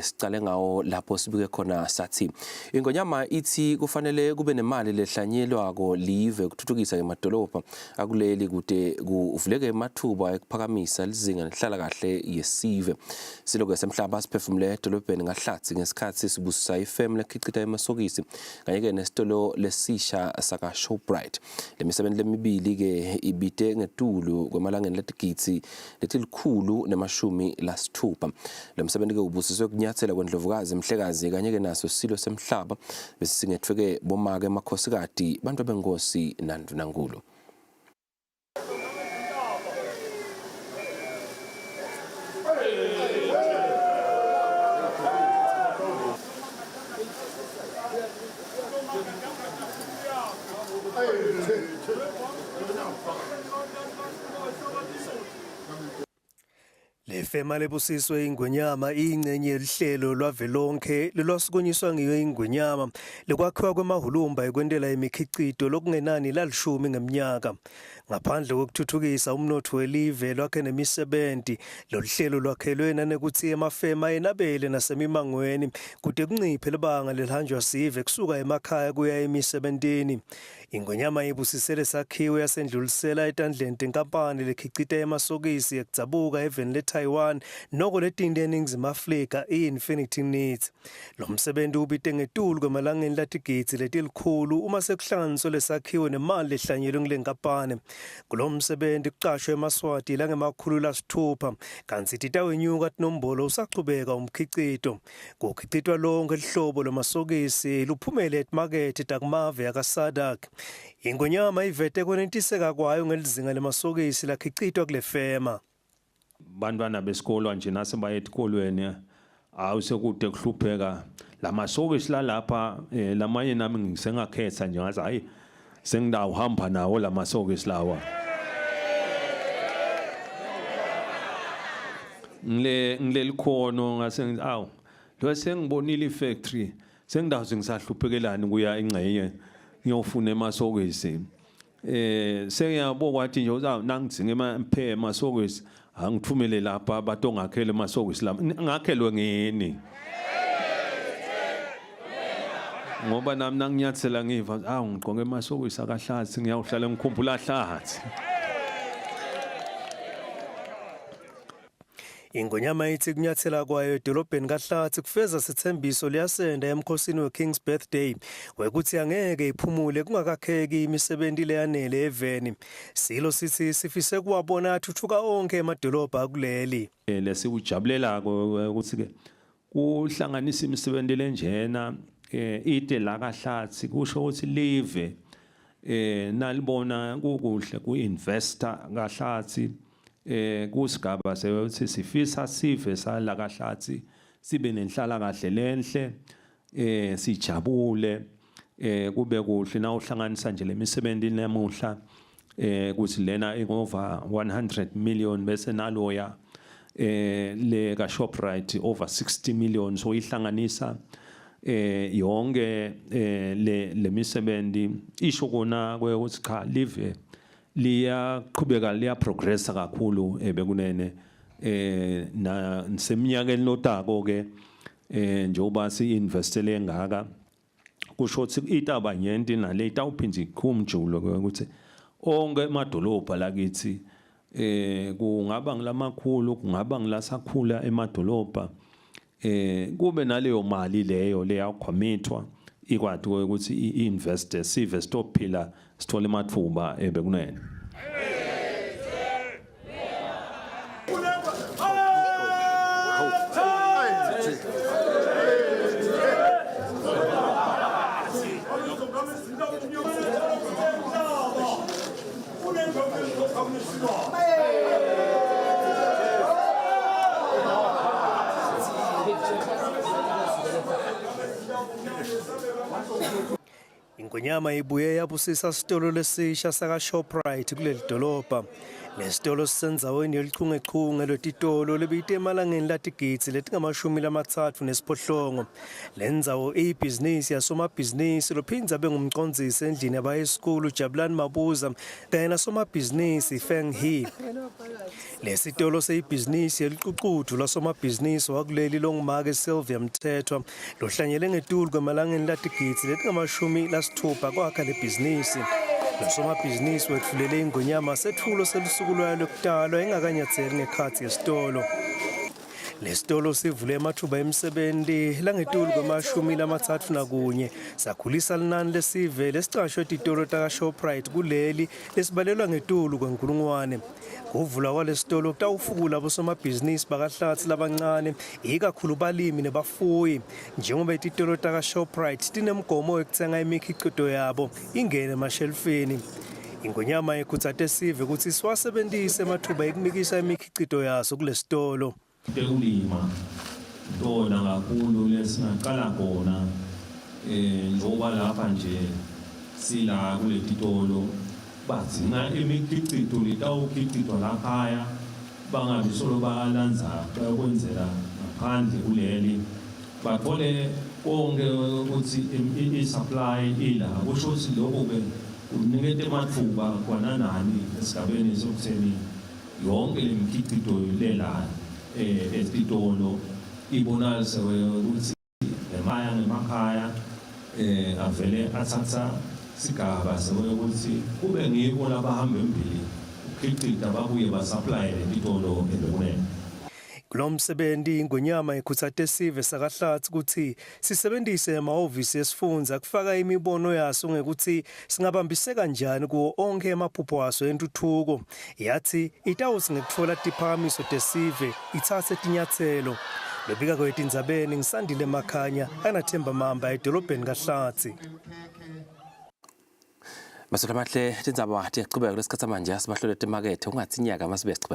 Sicale ngawo lapho sibike khona sathi ingonyama ithi kufanele kube nemali lehlanyelwako live kuthuthukisa emadolobha akuleli kude kuvuleke emathuba ekuphakamisa lizinga nehlala kahle yesive. Siloke semhlaba siphefumule edolobheni ngahlathi ngesikhathi sibusisa ifemu lekhiqita emasokisi kanye-ke nesitolo lesisha saka-Shoprite. Le misebenzi lemibili-ke ibite ngetulu kwemalangeni letigidzi letilikhulu nemashumi lasithupha. Lo msebenzi-ke ubusiswe kunyathela kwendlovukazi Mhlekazi kanye-ke naso silo semhlaba besisingetfwe-ke bomake emakhosikati bantu benkosi nandvunankulu. Le fema lebusiswe ingwenyama iyingcenye yelihlelo lwavelonkhe lolwasukunyiswa ngiyo ingwenyama lekwakhiwa kwemahulumba ekwentela imikhicito lokungenani lalishumi ngemnyaka. Ngaphandle kwekuthuthukisa umnotfo welive lwakhe nemisebenti, loluhlelo lwakhelwe nanekutsi emafema enabele nasemimangweni kute kunciphe libanga lelihanjwa sive kusuka emakhaya kuya emisebentini. Ingonyama ibusise lesakhiwo yasendlulisela etandleni tenkampani lekhicita emasokisi ekudzabuka eveni leTaiwan noko letinte eNingizimu Afrika i-Infinity Knits. Lo msebenti ubite ngetulu kwemalangeni latigidzi letilikhulu uma sekuhlanganiswe lesakhiwo nemali lehlanyelwe ngule nkampani. Kulo msebenti kucashwe emaSwati langemakhulu lasitfupha kantsi titawenyuka tinombolo usachubeka umkhicito. Kukhicitwa lonke lihlobo lwamasokisi luphumele etimakethe takumave akaSADC. Ingonyama ivete kwenetiseka kwayo ngelizinga lemasokisi lakhicitwa kule fema. Bantwana besikolwa nje nase baye etikolweni awu sekude kuhlupheka lamasokisi lalapha eh, lamanye nami ngisengakhetha nje ngathi hayi sengidawuhamba nawo lamasokisi lawa ngile ngilelikhono ngase ngithi awu lo sengibonile ifactory sengidawuze ngisahluphekelani kuya ingxenye ngiyofuna emasokisi eh sengiyabo kwathi nje uza nangidzinga emaphe emasokisi angithumele lapha batongakhele emasokisi lami ngakhelwe ngini ngoba nami nanginyathela ngiva awu ngigqoke emasokisi akahlathi ngiyawuhlala ngikhumbula hlathi Ingonyama ithi kunyathela kwayo edolobheni kaHlathi kufeza sithembiso liyasenda emkhosini weKing's Birthday wekuthi angeke iphumule kungakakheki imisebenzi leyanele eveni. Silo sithi sifise kuwabona athuthuka onke emadolobha akuleli. Eh, Lesiwujabulelako eh, ukuthi ke kuhlanganisa imisebenzi lenjena eh ite la kaHlathi kusho ukuthi live eh nalibona kukuhle kuinvestor kaHlathi eh kusigaba sekuthi sifisa sive sala kaHlathi sibe nenhlala kahle lenhle eh sijabule eh kube kuhle na uhlanganisa nje lemisebenzi namuhla eh kuthi lena ingova 100 million bese naloya eh le ka Shoprite over 60 million so ihlanganisa eh yonke eh le lemisebenzi isho kona ukuthi cha live liyaqhubeka liyaprogressa kakhulu ebekunene eh na seminyakeni lotako ke eh njengoba si-investele engaka kusho ukuthi itaba nyenti nale itawuphinde ikhumjule ukuthi onke emadolobha lakithi eh kungaba ngilamakhulu kungaba ngilasakhula emadolobha eh kube naleyo mali leyo leyakhommithwa ikwati ukuthi i-invest sive sitophila sithole amathuba ebekunene Ingonyama ibuye yabusisa sitolo lesisha saka-Shoprite kuleli dolobha. Lesitolo sisendzaweni yelichungechunge lwetitolo lebiyite emalangeni latigidzi letingamashumi lamatsatfu nesiphohlongo. Lendzawo iyibhizinisi yasomabhizinisi lophindze abe ngumcondzisi endlini yabayesikulu Jabulani Mabuza kanye nasomabhizinisi Feng He. Lesitolo seyibhizinisi yelicucudu lwasomabhizinisi wakuleli longumake Sylvia Mthethwa lohlanyele ngetulu kwemalangeni latigidzi letingamashumi lasitfupha kwakha lebhizinisi. Losomabhizinisi wetfulele ingonyama setfulo selusuku lwayo lwekutalwa ingakanyatseli ngekhatsi yesitolo. Lesitolo sivule ematfuba emisebenti langetulu kwemashumi lamatsatfu nakunye, sakhulisa linani lesive lesicashwe titolo taka-Shoprite kuleli lesibalelwa ngetulu kwenkulungwane. Kuvulwa kwalesitolo kutawufukula bosomabhizinisi bakaHlatsi labancane, ikakhulu balimi nebafuyi, njengoba titolo taka-Shoprite tinemgomo wekutsenga imikhicito yabo ingene emashelufini. Ingonyama ikhutsate sive kutsi siwasebentise ematfuba ekumikisa imikhicito yaso kulesitolo. Tekulima tona kakhulu lesingaqala khona njengoba lapha nje sila kuletitolo badzinga imikhicito letawukhicitwa lakhaya, bangabi solo balandza bayokwenzela ngaphandle kuleli, bathole konke ukuthi i-supply ila. Kusho ukuthi lokhu-ke kuniketa ematfuba kwana nani esigabeni sokutheni yonke le mikhicito lela etitolo ibonakale ukuthi emaya ngemakhaya avele athatha sigaba sekuthi kube ngiko labahamba embili ukukhicita babuye basupplye letitolo ebekunene. Kulo msebenzi ingonyama ikhutsate sive sakaHlatsi kutsi sisebentise emahhovisi esifundza kufaka imibono yaso ngekutsi singabambiseka njani kuwo onkhe emaphupho aso entuthuko. Yathi itawutsi ngekutfola tiphakamiso tesive itsatse tinyatselo. Lobika kwetindzabeni ngisandile Makhanya anathemba Mamba edolobheni kaHlatsi. Maswela amahle, tindzaba tiyachubeka kulesikhathi manje asibahlole timakethe ungatsi nyaka masibe sichubeka.